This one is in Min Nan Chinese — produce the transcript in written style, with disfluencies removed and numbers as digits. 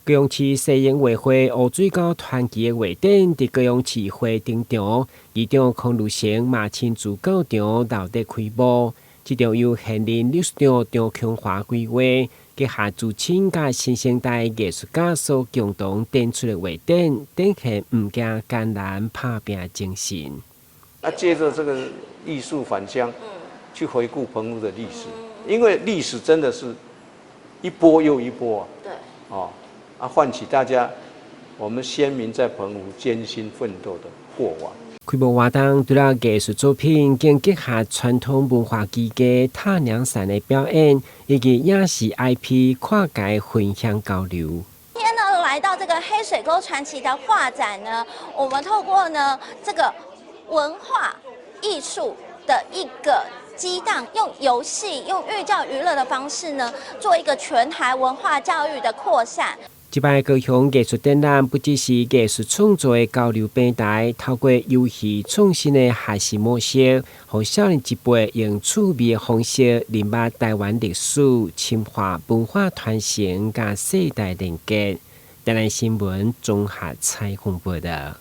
高雄市西營畫會烏水溝傳奇的畫展，佇高雄市花燈場，議長康如成嘛親自到場熱開幕。這場由現任理事長張瓊華規劃，結合資深佮新生代藝術家所共同展出的畫展，展現毋驚艱難拍拚精神。啊，借著這個藝術返鄉，去回顧澎湖的歷史，因為歷史真的是一波又一波啊。哦。啊，喚起大家我們先民在澎湖艱辛奮鬥的過往。開幕活動除了藝術作品，更結合傳統文化技藝踏娘傘的表演，以及影視 IP 跨界分享交流。今天呢，來到這個黑水溝傳奇的畫展呢，我們透過呢這個文化藝術的一個激盪，用遊戲、用寓教於樂的方式呢，做一個全台文化教育的擴散。這擺高雄藝術展覽不只是藝術創作的交流平台，透過遊戲創新的學習模式，予少年一輩用趣味的方式認捌台灣歷史、深化文化傳承佮世代連結。台南新聞綜合採訪報導。